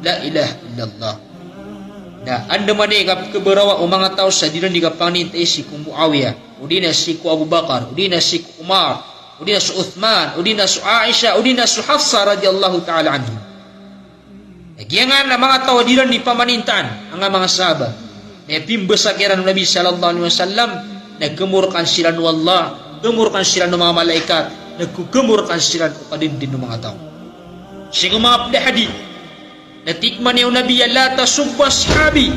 La ilaha illallah. Na andamanaya i kapekebarawa o manga taw sa di ran di kapanintai sii ko Muawiyah, o di na sii ko Abu Bakar, o di na sii ko Umar, o di na so Uthman, o di na so Aisha, o di na so Hafsa radhiyallahu ta'ala anha. Na giyanan a manga taw a di ran di pamanintaan angkaya manga sahabah, na pimbasa kiran o Nabi sallallahu alaihi wasallam na kemorkaan siran o Allah, kemorkaan siran o manga malaikat, na ko-, kemorkaan siran o kadendenden o manga taw. Sii ko manga ped a hadith na tig mambo o Nabi a, "La tasubbu ashabi,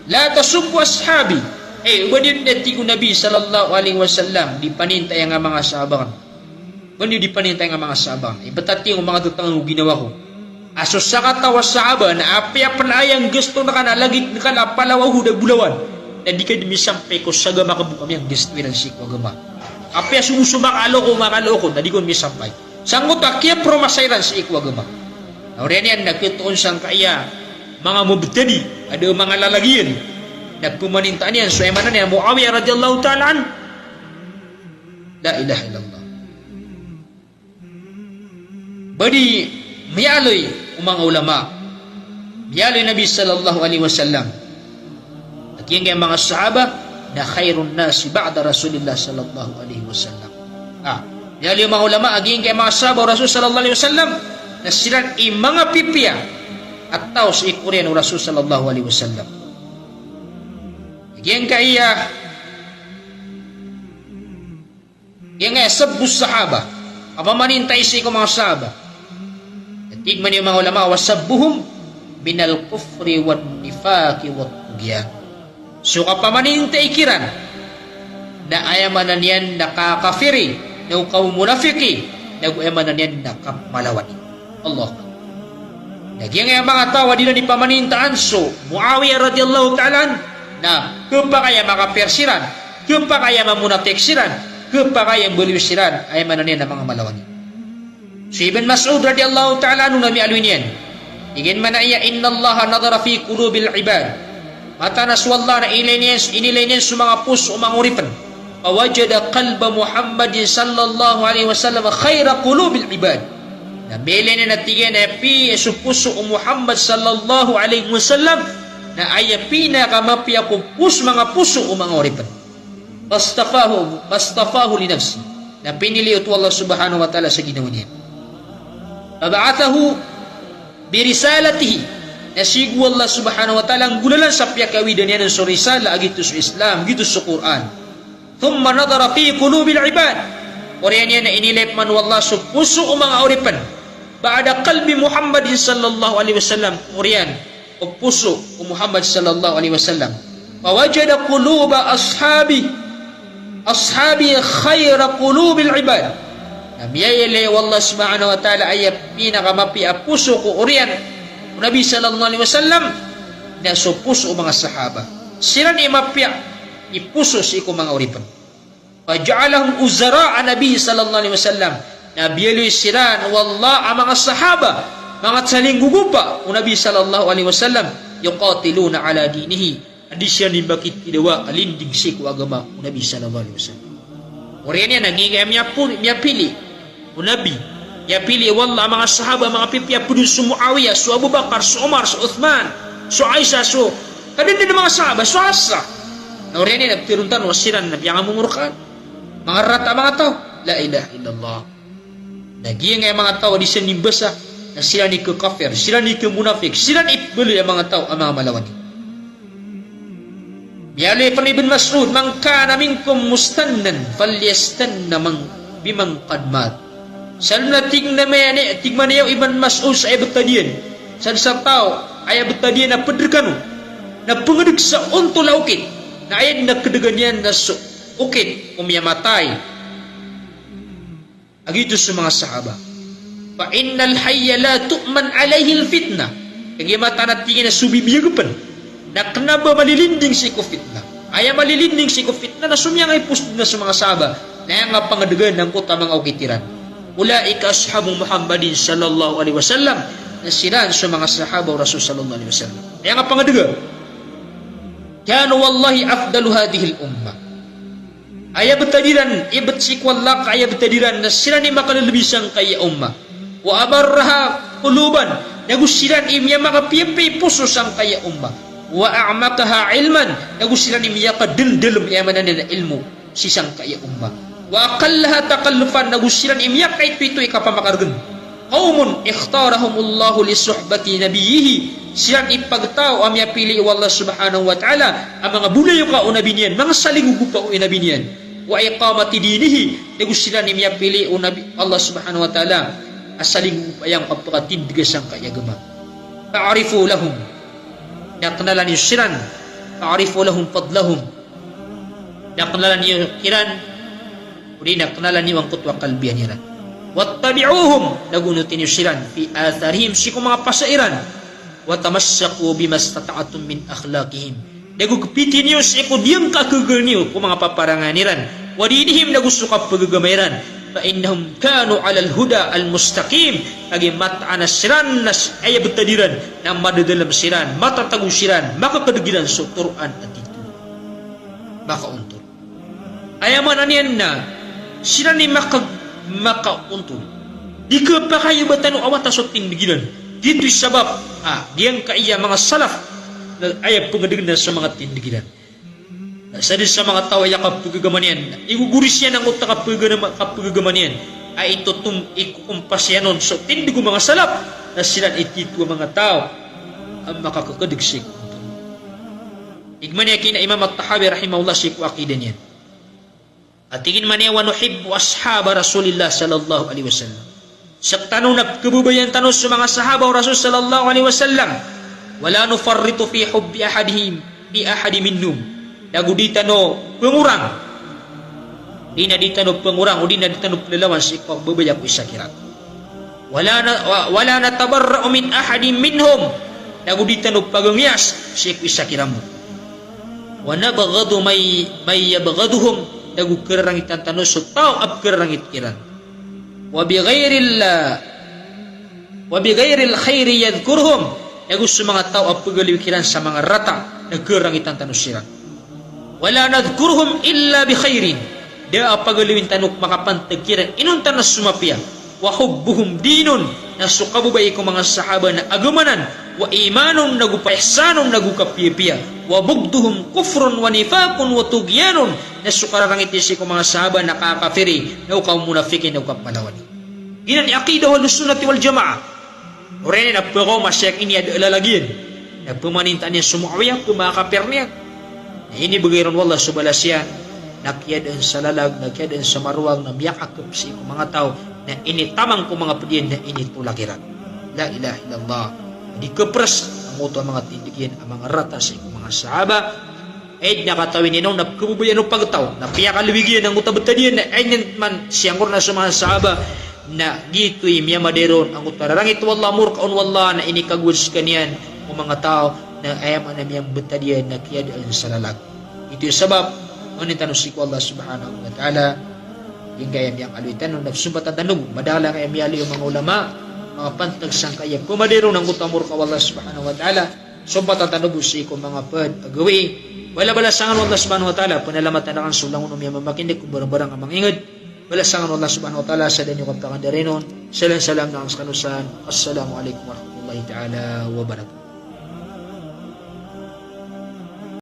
la tasubbu ashabi." Eh, oba di ron, a tig o Nabi sallallahu alaihi wasallam, di panintai angkaya manga sahabah aken. Ba niyo di panintai angkaya manga sahabah aken. Ibatat iyo manga tatangan o ginawa ko. A so sakataw a sahabah na apiya pen aya nggesto na ka na lagid na ka na palawaw o da bolawan, na di ka di misampay ko sagama ka bo ka miyanggesto iran sii ko agama. Apiya so bo so makaloko, makaloko, na di kon misampay. Sangkoto a kiyapromasa iran sii ko agama. Na oriyan iyan na ketoon sangkaya manga mubtadi, a da manga lalagiyan, na pemanintaan iyan so aya maana niyan a Muawiyah radhiyallahu ta'ala anhu. La ilaha illallah. Ba di miyaaloy o manga ulama. Miyaaloy o Nabi sallallahu alaihi wasallam a giyangkai a manga sahaba na khairun nasi ba'da Rasulillah sallallahu alaihi wasallam. Ah, miyaaloy o manga ulama a giyangkai a manga sahaba o Rasul sallallahu alaihi wasallam na siran i manga pipiya a taw sii ko oriyan o Rasul sallallahu alaihi wasallam. Giyangkai a Giyangkai a sabbu sahaba, kapamanintai sii ko manga sahaba. Tig man iyan o manga ulama, wa sabbuhum minal kufri wan nifaqi wat tughyan. So kapamanintai kiran na aya maana niyan na kakafiri, na o kamumunafiki, na go aya maana niyan na kamalawani. Allah. Na giyangkai a manga taw a di iran pamanintaan so Muawiyah radhiyallahu ta'ala anhu, na khapakay a makapir siran, khapakay a mamunafik siran, khapakay a mbaloy siran, aya maana niyan na manga malawani. So Ibn Mas'ud radhiyallahu ta'ala anhu na miyaaloy niyan. Tig iyan mambo a, "Innallaha nadhara fi qulubil ibad." Mataan a so Allah na inilay niyan, inilay niyan so manga poso o manga oripn. Fawajada qalba Muhammadin sallallahu alaihi wasallam khaira qulubil ibad. Na miyailay niyan a tig iyan a aya pi-, so poso o Muhammad sallallahu alaihi wasallam na aya pinakamapiya ko poso, manga poso o manga oripn. Fastafahu, fastafahu li nafsi. Na pinili oto o Allah subhanahu wa ta'ala sa ginawa niyan. Faba'athahu birisalatihi. Na sii ko Allah subhanahu wa ta'ala a nggolalan sa piyakawidan iyan so risala a giyoto so Islam, giyoto so Qur'an. Thumma nadhara fi qulubil ibad. Oriyan iyan na inilay pman o Allah so poso o manga oripn. Ba'da qalbi Muhammadin sallallahu alaihi wasallam. Oriyan o poso o Muhammad sallallahu alaihi wasallam. Fawajada quluba ashabi, ashabi khaira qulubil ibad. Na miyailay o Allah subhanahu wa ta'ala a aya pinakamapiya a poso ko oriyan o Nabi sallallahu alaihi wasallam na so poso o manga sahaba. Siran i mapiya i poso sii ko manga oripn. Faja'alahum wuzara'a Nabi sallallahu alaihi wasallam. Na biyaloy siran o Allah a manga sahaba, manga salinggogopa o Nabi sallallahu alaihi wasallam, yuqatiluna ala dinihi. A di siran i makitidawa a linding sii ko agama o Nabi sallallahu alaihi wasallam. Oriyan iyan na giyangkai a miyapo-, miyapili o Nabi, miyapili o Allah a manga sahaba, manga pipiya, pd on so Muawiyah, so Abu Bakar, so Umar, so Uthman, so Aisha, so kadndn a manga sahaba, so Hafsah. Na oriyan iyan na ptharoon tano a siran na piyangamomorkaan. Manga rarata a manga taw. La ilaha illallah. Na giyangkai a manga taw a di siran i mbasa, na siran i kakafir, siran i kamunafik, siran i pmbaloy a manga taw a manga malawani. Miyaaloy pn o Ibn Mas'ud, "Man kana minkum mustannan, falyastanna man, biman qad mat." Sa dn a tig mambo a, tig mambo o Ibn Mas'ud sa aya btad iyan. Sa dn sa taw a aya btad iyan a pd rkano na pngdg sa ontol a okit, na aya dn a kdgan iyan na so okit o miyamatay a giyoto so manga sahaba. Fa innal hayya la tu'man alaihil fitnah. Kagiya mataan a tig iyan a so bibiyag pn na kna ba malilinding sii ko fitnah. Aya malilinding sii ko fitnah na so miyangaipos dn a so manga sahaba na aya ngka pangdgan angkoto a manga okit iran. Ulaika ashabu Muhammadin sallallahu alaihi wasallam. Na siran so manga sahaba o Rasul sallallahu alaihi wasallam. Aya ngka pangdgan. Kanu wallahi afdalu hadhihil ummah. Aya btad iran, ibt sii ko Allah ka aya btad iran na siran i makalalabi sangkaya ummah. Wa abarraha quluban, nago siran i miyamakapiyapiya i poso sangkaya ummah. Wa a'maqaha ilman, nago siran i miyakadaldalm, aya maana niyan na ilmo sii sangkaya ummah. Wa aqallaha takhallufan, nago siran i miyakaitoito i kapamakargn. Qawmun ikhtarahumullahu li suhbati nabiyyihi. Siran i pagtaw a miyapili o Allah subhanahu wa ta'ala a manga bolayoka o nabi niyan, manga salinggogopa o nabi niyan. Wa iqamati dinihi, nago siran i miyapili o nabi, Allah subhanahu wa ta'ala a salinggogopa iyan kapakatindga sangkaya agama. Fa'rifu lahum. Na knalan iyo siran. Fa'rifu lahum fadlahum. Na knalan iyo kiran, odi na knalan iyo angkoto a kalbiyan iran. Wattabi'uhum, nago onoti niyo siran, fi atharihim, sii ko manga pasa iran. Wa tamassaku bimastata'tum min akhlaqihim. Nago kpiti niyo sii ko diyangka a khagal niyo ko manga paparangayan iran. Wa dinihim, nago so kapagagama iran. Fa innahum kanu alal huda al mustaqim. Kagiya mataan a siran na s-, aya btad iran na madadalm siran, matatago siran, makakadg iran so toroan a titho. Makaontol. Aya maana niyan na siran i maka-, makaontol. Di khapakay o ba tano awata so tingmig iran. Giyoto i sabap a giyangkaya manga salaf na aya pngadgn iran so manga tindg iran. Na sadn sa manga taw a aya kapagagama niyan, igogoris iyan angkoto a kapagagama, kapagagama niyan a itotom, ikokompas iyan on so tindg o manga salaf, na siran i tito a manga taw a makakakadg sii ko. Tig man iyan kina Imam At-Tahawi rahimahullah sii ko aqidah niyan. A tig iyan man iyan, "Wa nuhibbu ashaba Rasulillah sallallahu alaihi wasallam." Sktano na pkhababayaan tano so manga sahaba o Rasul sallallahu alaihi wasallam. "Wa la nufarritu fi hubbi ahadihim, fi ahadin minhum." Nago di tano pngorang. Di na di tano pngorang, o di na di tano plalawan sii ko pkhababaya ko isa kiran. "Wa la na-, wa, wa la natabarra'u min ahadin minhum." Nago di tano pagangiyas sii ko isa kiran bo. "Wa nabghadu may, may yabghaduhum." Nago kararangitan tano so taw a pkhararangit kiran. "Wa bi ghairil, wa bi ghairil khairi yadhkuruhum." Nago so manga taw a pagaliwi kiran sa manga rata, na kararangitan tano siran. "Wa la nadhkuruhum illa bi khairin." Da a pagaliwin tano ko makapantag kiran inonta na so mapiya. "Wa hubbuhum dinun." Na so kababaya ko manga sahaba na agama nan. "Wa imanun," nago pa ihsanun, nago kapiyapiya. "Wa bughduhum kufrun wa nifaqun wa tughyanun." Na so kararangiti sii ko manga sahaba na kakafiri, nago kamunafikin, nago kapalawani. Giyanan i aqidah o Ahlus Sunnati wal Jamaah. Oriyan iyan a pkaoma sii ko iniyada a lalag iyan. Na pmanintaan iyan so Muawiyah ko manga kapir niyan. Na inibgay ron o Allah so balas iyan. Na kiyadaan sa lalag, na kiyadaan sa marowang, na miyakakp sii ko manga taw. Na initamang ko manga pd iyan, na initolak iran. La ilaha illallah. Di kapras angkoto a manga tindg iyan a manga rata sii ko manga sahaba. Aya dn a katawi niyan on na pkhababayaan o pagtaw, na piyakaliwig iyan angkoto a btad iyan, na aya niyan man siyangkorna so manga sahaba, na giyoto i miyamaday ron angkoto a rarangit o Allah, morkaan o Allah, na inikagowad skaniyan o manga taw, na aya maana a miyambtad iyan na kiyadaan sa lalag. Giyoto i sabap, manin tano sii ko Allah subhanahu wa ta'ala, giyangkaya miyakaloy tano, na psompatan tano bo, madakl angkaya miyaloy o manga ulama, manga pantag sangkaya pamaday ron angkoto a morkaan o Allah subhanahu wa ta'ala, sompatan tano bo sii ko manga pd a gawii. Balabalasangn o Allah subhanahu wa ta'ala, pnalamatan akn so langon o miyamamakin'g ko barangbarang a manga ingd. Balasangan o Allah subhanahu wa ta'ala sa da niyo kapakandarinon. Salam, salam na angkano san. Assalamu alaikum warahmatullahi ta'ala wabarakatuh.